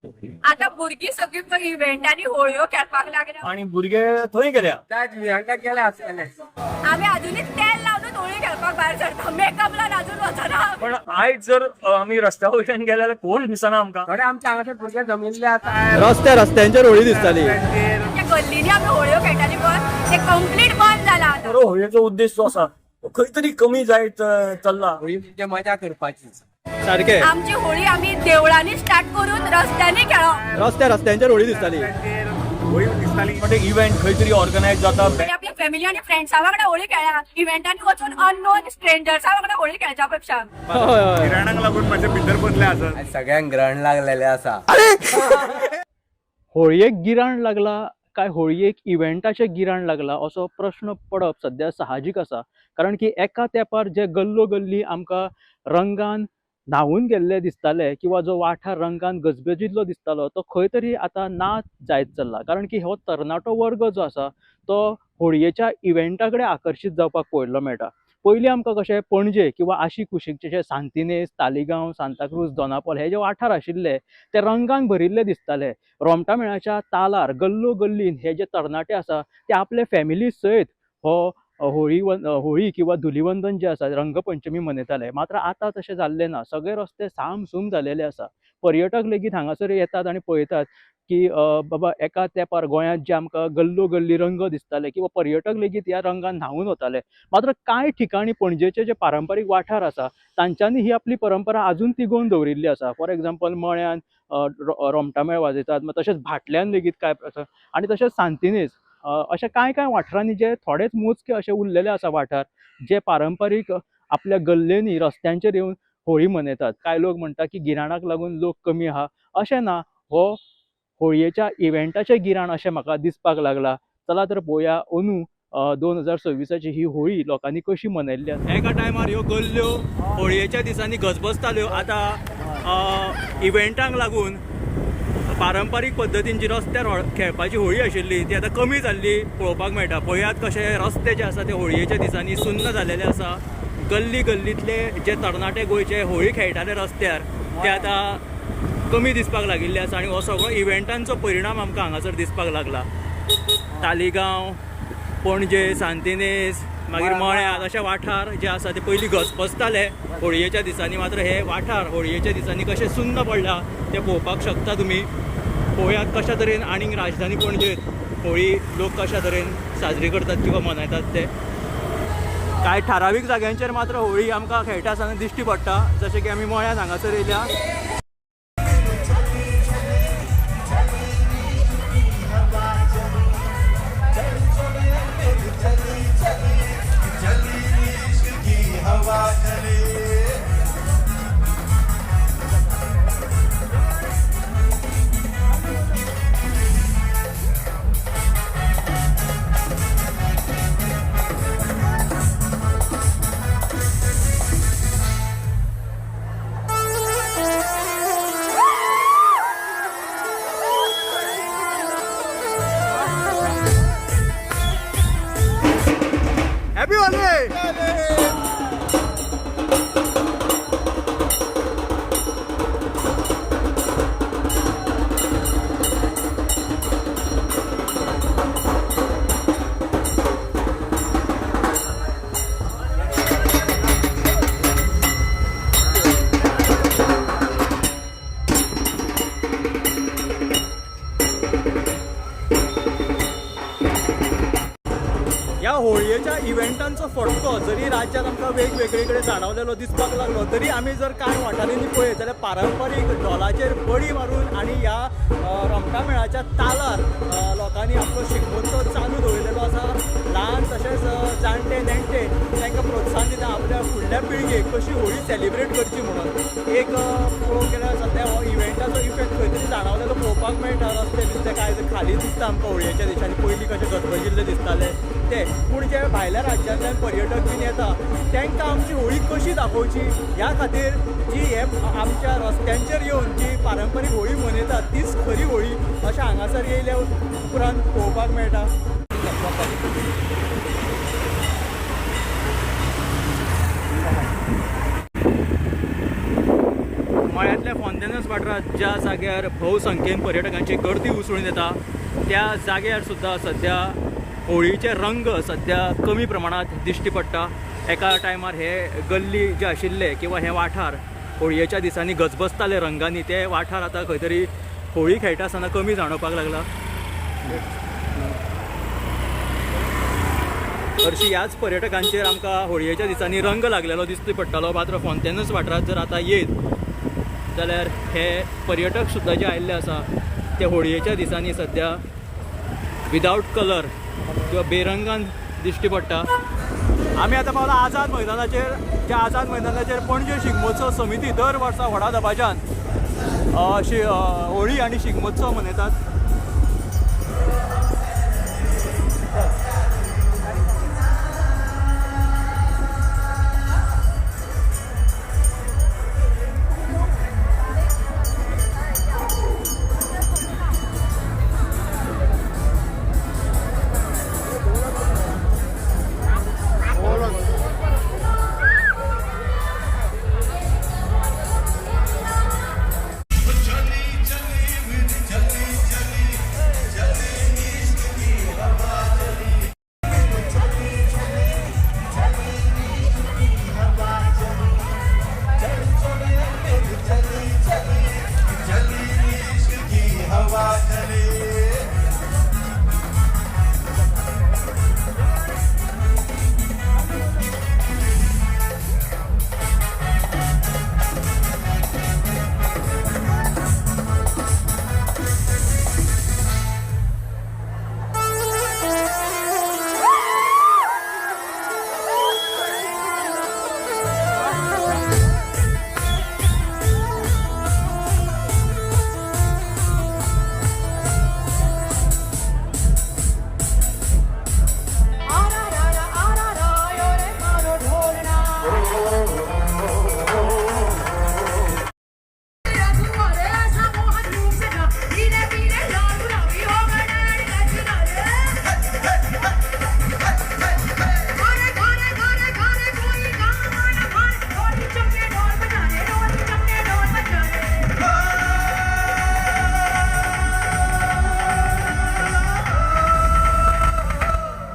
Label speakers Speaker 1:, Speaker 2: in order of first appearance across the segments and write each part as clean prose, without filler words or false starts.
Speaker 1: आता भुरगीं सगळीं इव्हेंटांनी होळयो खेळपाक लागल्या.
Speaker 2: आणि भुरगे थंय गेल्या.
Speaker 3: गेले आसतले.
Speaker 1: आमी अजुनूय तेल लावनूच होळी खेळपाक भायर सरता, मेकअप लावन अजून वचना.
Speaker 2: पण आयज जर आमी रस्त्या वयल्यान गेले जाल्यार कोण दिसना आमकां.
Speaker 3: थोडे आमच्या हांगासर भुरगे जमिल्ले आसा.
Speaker 4: रस्त्या रस्त्यांचेर होळी दिसताली.
Speaker 1: त्या गल्लींनी आमी होळयो खेळटाली पळय, ते कंप्लीट बंद जाला आतां.
Speaker 2: खरो होळयेचो उद्देश जो आसा तो खंय तरी कमी जायत चल्ला.
Speaker 3: होळी म्हणजे मजा करपाची.
Speaker 4: सारखे.
Speaker 1: आमची होळी आमी देवळांनी स्टार्ट करून रस्त्यांनी खेळप.
Speaker 4: रस्त्या रस्त्यांचेर होळी दिसताली.
Speaker 5: होळी दिसताली.
Speaker 2: म्हणजे इव्हेंट खंय तरी ऑर्गनायज जाता.
Speaker 1: आनी आपल्या फॅमिली आनी फ्रेंड्सा वांगडा होळी खेळा, इव्हेंटांनी वचून अननोन स्ट्रेंजर्सा वांगडा होळी खेळच्या पेक्षा.
Speaker 4: हय हय.
Speaker 5: गिराणांक लागून मातशें भितर बसले आसत.
Speaker 3: सगळ्यांक ग्रहण लागलेले आसा.
Speaker 6: होळयेक गिराण लागला काय होळयेक इव्हेंटाचें गिराण लागला असो प्रश्न पडप सद्या साहजीक आसा, कारण की एका तेंपार जे गल्लो गल्ली आमकां रंगान न्हांवून गेल्ले दिसताले किंवा जो वाठार रंगान गजबजिल्लो दिसतालो तो खंय तरी आतां ना जायत चल्ला, कारण की हो तरणाटो वर्ग जो आसा तो होळयेच्या इव्हेंटा कडेन आकर्शीत जावपाक पळयल्लो मेळटा. पयलीं आमकां कशें पणजे किंवा आशी कुशीकचे जे सांतिनेज, तालिगांव, सांताक्रूज, दोनापावल हे जे वाठार आशिल्ले ते रंगान भरिल्ले दिसताले. रोमटामेळाच्या तालार गल्लो गल्लीन हे जे तरणाटे आसा ते आपले फॅमिली सयत हो होळी होळी किंवा धुलिवंदन जे आसा रंगपंचमी मनयताले. मात्र आतां तशें जाल्लें ना, सगळे रस्ते सामसूम जालेले आसा. पर्यटक लेगीत हांगासर येतात आनी पळयतात की बाबा एका तेंपार गोंयांत जे आमकां गल्लो गल्ली रंग दिसताले किंवा पर्यटक लेगीत ह्या रंगान न्हांवून वताले. मात्र कांय ठिकाणी पणजेचे जे पारंपारीक वाठार आसा तांच्यांनी ही आपली परंपरा आजून तिगोवन दवरिल्ली आसा. फॉर एग्जाम्पल मळ्यान रोमटामेळ वाजयतात, तशेंच भाटल्यान लेगीत कांय आसा आनी तशेंच सांतिनेज अशे कांय कांय वाठारांनी जे थोडेच मोजके अशे उरलेले आसा वाठार जे पारंपारीक आपल्या गल्लेनी रस्त्यांचेर येवन होळी मनयतात. कांय लोक म्हणटा की गिराणाक लागून लोक कमी आहा, अशें ना, हो होळयेच्या इव्हेंटाचें गिराण अशें म्हाका दिसपाक लागलां. चला तर पळोवया अंदू 2026 ही होळी लोकांनी कशी मनयल्ली आसा.
Speaker 4: एका टायमार ह्यो गल्ल्यो होळयेच्या दिसांनी गजबजताल्यो, आतां इव्हेंटांक लागून पारंपारीक पद्दतीन जी रस्त्यार खेळपाची होळी आशिल्ली ती आतां कमी जाल्ली पळोवपाक मेळटा. पळयात कशे रस्ते जे आसा ते होळयेच्या दिसांनी सुन्न जालेले आसा. गल्ली गल्लींतले जे तरणाटे गोंयचे होळी खेळटाले रस्त्यार ते आतां कमी दिसपाक लागिल्ले आसा आनी हो सगळो इव्हेंटांचो परिणाम आमकां हांगासर दिसपाक लागला. तालिगांव, पणजे, सांतिनेज, मागीर मळ्यात अशे वाठार जे आसा ते पयलीं गजबजताले होळयेच्या दिसांनी, मात्र हे वाठार होळयेच्या दिसांनी कशे सुन्न पडला ते पळोवपाक शकता तुमी. पळोवयात कशा तरेन आनीक राजधानी पणजेत होळी लोक कशा तरेन साजरी करतात किंवा मनयतात ते. कांय ठरावीक जाग्यांचेर मात्र होळी आमकां खेळटा आसतना दिश्टी पडटा, जशें की आमी मळ्यात हांगासर येयल्या. हॅपी होली. ह्या होळयेच्या इव्हेंटांचो फटको जरी राज्यात आमकां वेगवेगळे कडेन जाणवलेलो दिसपाक लागलो तरी आमी जर कांय वाठारांनी पळयत जाल्यार पारंपारीक ढोलाचेर बडी मारून आनी ह्या रोमटामेळाच्या तालार लोकांनी आपलो शिगमोत्सव चालू दवरिल्लो आसा. ल्हान तशेंच जाणटे नेणटे तांकां प्रोत्साहन दिता आपल्या फुडल्या पिळगेक कशी होळी सेलिब्रेट करची म्हणून. एक पळोवंक गेल्यार सद्या हो इव्हेंटाचो इफेक्ट खंय तरी जाणवलेलो पळोवपाक मेळटा. रस्ते बिस्ते कांय खाली दिसता आमकां होळयेच्या दिसांनी, पयलीं कशें गजबजिल्ले दिसताले ते. पूण जे भायल्या राज्यांतल्यान पर्यटक बीन येता तांकां आमची होळी कशी दाखोवची ह्या खातीर जी हे आमच्या रस्त्यांचेर येवन जी पारंपारीक होळी मनयतात तीच खरी होळी अशें हांगासर येयल्या उपरांत पळोवपाक मेळटा. मळ्यांतल्यान पणजेंतल्या फोंतेनस वाठारांत ज्या जाग्यार भोवसंख्येन पर्यटकांची गर्दी उसळून येता त्या जाग्यार सुद्दां सद्या होळीचे रंग सद्या कमी प्रमाणात दिश्टी पडटा. एका टायमार हे गल्ली जे आशिल्ले किंवा हे वाठार होळयेच्या दिसांनी गजबजताले रंगांनी, ते वाठार आतां खंय तरी होळी खेळटा आसतना कमी जाणवपाक लागला. हरशीं ह्याच पर्यटकांचेर आमकां होळयेच्या दिसांनी रंग लागलेलो दिश्टी पडटालो. मात्र फोंतेनस वाठारांत जर आतां येत जाल्यार हे पर्यटक सुद्दां जे आयिल्ले आसा ते होळयेच्या दिसांनी सद्या विदावट कलर किंवा बेरंगान दिश्टी पडटा. आमी आतां पावला आझाद मैदानाचेर. त्या आझाद मैदानाचेर पणजे शिगमोत्सव समिती दर वर्सा व्हडा दबाज्यान होळी आनी शिगमोत्सव मनयतात.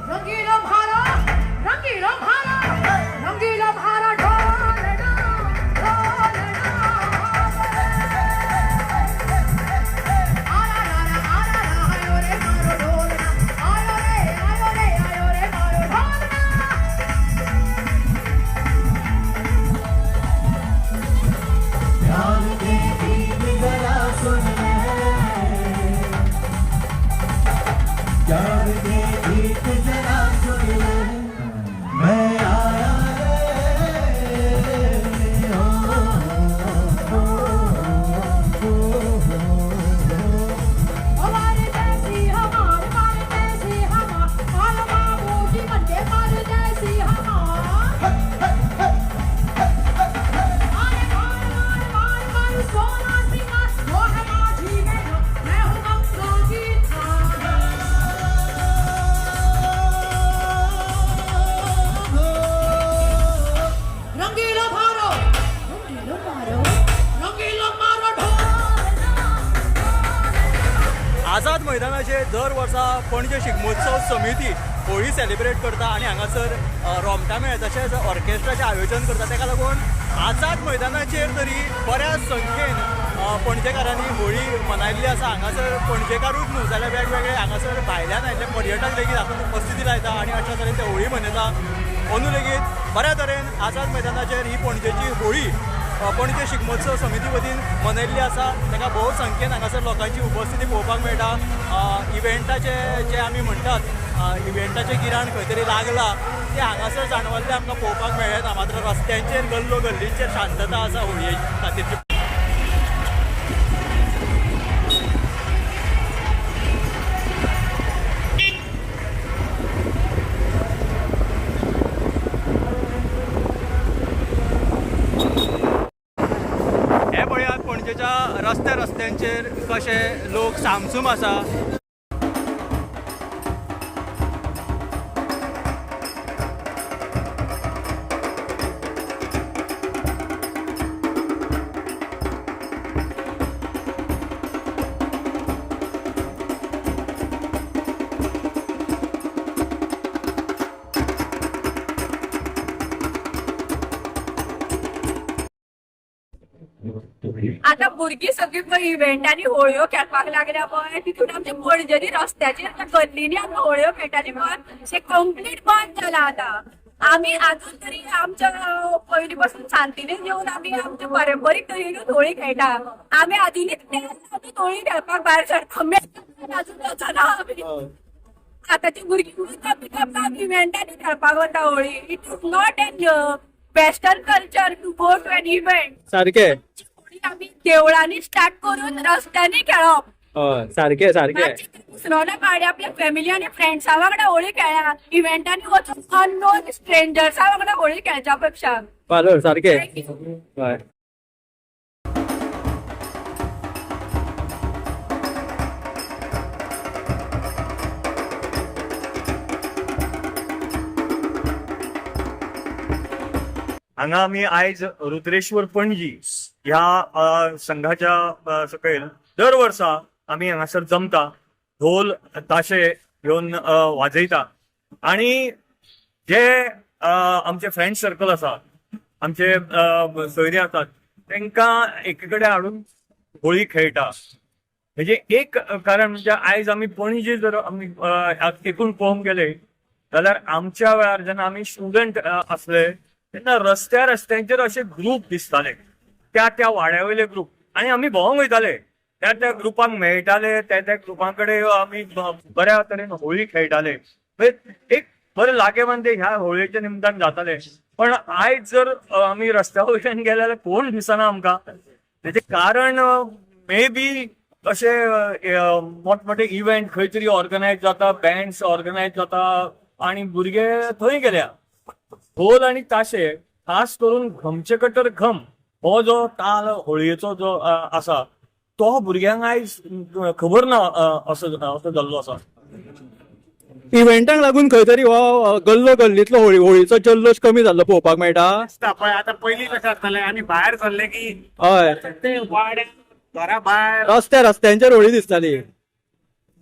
Speaker 1: रंगीलो भारा, रंगीलो भारा, रंगीलो भारा ढोलना, ढोलना. आरा रा आरा रा, आयो रे मारो ढोलना, आयो रे, आयो रे, आयो रे मारो ढोलना. हमारे जैसी हमार, हमारे जैसी हमार, आयो बाबू जी मन के मार जैसी हमार. अरे मार मार मार मार सोना सिंगार, वो है माझी मेरा, मैं हूँ गंगा की धार. रंगीलो मारो, रंगीलो मारो, रंगीलो मारो ढोलना.
Speaker 4: आझाद मैदानाचेर दर वर्सा पणजे शिगमोत्सव समिती होळी सेलिब्रेट करता आनी हांगासर रोमटामेळ तशेंच ऑर्केस्ट्राचें आयोजन करता. ताका लागून आझाद मैदानाचेर तरी बऱ्याच संख्येन पणजेकारांनी होळी मनयल्ली आसा. हांगासर पणजेकारूच न्हू जाल्यार वेगवेगळे हांगासर भायल्यान आयिल्ले पर्यटक लेगीत हातूंत उपस्थिती लायता आनी अशा तरेन ते होळी मनयता. अंदू लेगीत बऱ्या तरेन आझाद मैदानाचेर ही पणजेची होळी पणजे शिगमोत्सव समिती वतीन मनयल्ली आसा. ताका भोव संख्येन हांगासर लोकांची उपस्थिती पळोवपाक मेळटा. इव्हेंटाचे जे आमी म्हणटात इव्हेंटाचें गिराण खंय तरी लागलां तें हांगासर जाणवल्लें आमकां पळोवपाक मेळ्ळें ना. मात्र रस्त्यांचेर गल्लो गल्लींचेर शांतता आसा होळये खातीरची. हे पळयात पणजेच्या रस्त्या रस्त्यांचेर कशे लोक सामसूम आसा.
Speaker 7: आतां भुरगीं सगळीं पळय इव्हेंटांनी होळयो खेळपाक लागल्या पळय, तितून आमच्या पणजेनी रस्त्याचेर त्या गल्लींनी आमकां होळयो खेळटाली पळय, ते कंप्लीट बंद जाला आतां. आमी आजून तरी आमच्या पयलीं पासून शांतीने येवन आमी आमच्या पारंपरीक तरेनूच होळी खेळटा. आमी आजुनूय ते होळी खेळपाक भायर सरता, अजून वचना आमी. आतांची भुरगीं वता पिकअप इव्हेंटांनी खेळपाक वता Holi. It is not an western culture to go to an event.
Speaker 6: सारखे.
Speaker 7: होळी आमी देवळांनी स्टार्ट करून रस्त्यांनी खेळप.
Speaker 6: हय, सारखे सारखे.
Speaker 7: दुसरो पाडी आपल्या फॅमिली आनी फ्रेंड्सा वांगडा होळी खेळा, इव्हेंटांनी वचून अननोन स्ट्रेंजर्सा वांगडा होळी खेळच्या पेक्षा.
Speaker 6: बरोबर, सारखे.
Speaker 7: Thank you.
Speaker 6: हय.
Speaker 2: हांगा आमी आयज रुद्रेश्वर पणजी ह्या संघाच्या सकयल दर वर्सा आमी हांगासर जमता, ढोल ताशे घेवन वाजयता आणि जे आमचे फ्रेंड सर्कल आसा, आमचे सोयरे आसात, तांकां एके कडेन हाडून होळी खेळटा. म्हणजे एक कारण म्हणजे आयज आमी पणजे जर आमी एकूण पळोवंक गेले जाल्यार आमच्या वेळार जेन्ना आमी स्टुडंट आसले तेन्ना रस्त्या रस्त्यांचेर अशे ग्रूप दिसताले, त्या त्या वाड्या वयले ग्रूप, आनी आमी भोंवंक वयताले, त्या त्या ग्रुपांक मेळटाले, त्या त्या ग्रुपां कडेन आमी बऱ्या तरेन होळी खेळटाले. म्हणजे एक बरें लागे बांदे ह्या होळयेच्या निमतान जाताले. पण आयज जर आमी रस्त्या वयल्यान गेले जाल्यार कोण दिसना आमकां. तेजें कारण मे बी अशे मोठमोठे इव्हेंट खंय तरी ऑर्गनायज जाता, बँड्स ऑर्गनायज जाता आणि भुरगे थंय गेल्या. ढोल आणि ताशे, खास करून घमचे कटर घम हो जो ताल होळयेचो जो आसा तो भुरग्यांक आयज खबर ना, असो असो जाल्लो आसा.
Speaker 6: इव्हेंटांक लागून खंय तरी हो गल्लो गल्लीतलो होळीचो जल्लोश कमी जाल्लो पळोवपाक मेळटा.
Speaker 5: दिसता पळय आतां पयलीं कशें आसतालें, आमी भायर सरले की
Speaker 6: हय,
Speaker 5: ते वाड्या घरा भायर
Speaker 6: रस्त्या रस्त्यांचेर होळी दिसताली.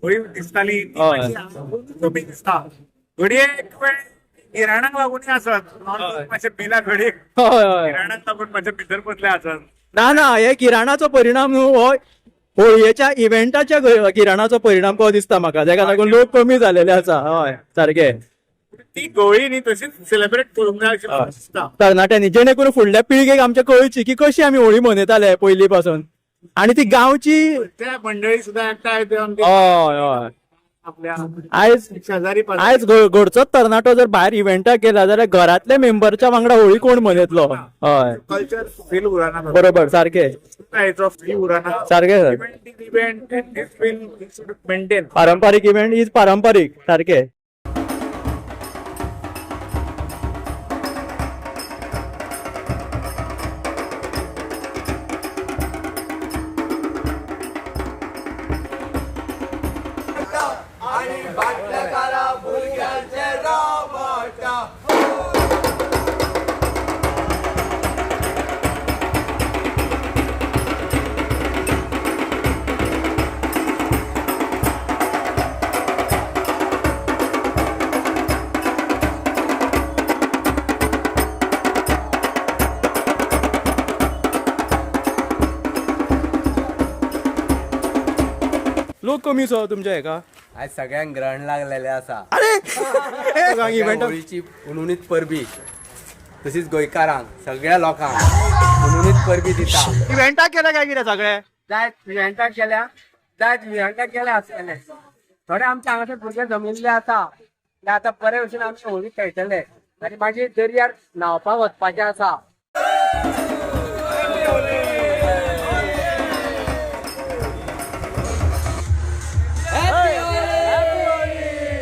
Speaker 5: होळी दिसताली, ती
Speaker 6: हय.
Speaker 5: मातशी आतां कमी दिसता. घडये एक वेळ गिराणाक लागूनय आसत, मातशें बिलां घडये
Speaker 6: हय हय
Speaker 5: गिराणाक लागून मातशें भितर बसले आसत.
Speaker 6: ना ना, हे गिराणाचो परिणाम न्हू हो, होळयेच्या इव्हेंटाच्या गिराणाचो परिणाम कसो दिसता म्हाका, तेका लागून लोक कमी जालेले आसा. हय, सारके.
Speaker 5: ती होळी न्ही तशीच सेलिब्रेट करूंक जाय अशें म्हाका दिसता.
Speaker 6: तरणाट्यांनी, जेणे करून फुडल्या पिळगेक आमच्या कळची की कशी आमी होळी मनयताले पयलीं पासून आणि ती गांवची.
Speaker 5: त्या मंडळी सुद्धा एकठांय येवन ते
Speaker 6: हय हय
Speaker 5: आपल्या
Speaker 6: आयज
Speaker 5: शेजारी पाजारी
Speaker 6: आयज घरचोच तरणाटो जर भायर इव्हेंटाक गेला जाल्यार घरातल्या मेंबरच्या वांगडा होळी कोण मनयतलो? हय.
Speaker 5: कल्चर फील उरना.
Speaker 6: बरोबर, सारके.
Speaker 5: फील उरना.
Speaker 6: सारके sir.
Speaker 5: Event is event and this feel should maintain.
Speaker 6: पारंपारीक इव्हेंट is पारंपारीक, सारके. लोक कमी सो तुमच्या हेका.
Speaker 3: आज सगळ्यांक ग्रहण लागलेले आसा.
Speaker 6: अरे, इव्हेंट
Speaker 3: होळीची हुनहुनीत परबी, तशीच गोंयकारांक सगळ्या लोकांक हुनहुनीत परबी दिता.
Speaker 6: इव्हेंटाक केले काय कितें सगळे?
Speaker 3: जायत इव्हेंटाक गेल्या, जायत इव्हेंटाक गेल्या आसतले. थोडे आमच्या हांगासर भुरगे जमिल्ले आसा, ते आतां बरे भशेन आमी होळी खेळटले आनी मागीर दर्यार न्हांवपाक वचपाचें आसा.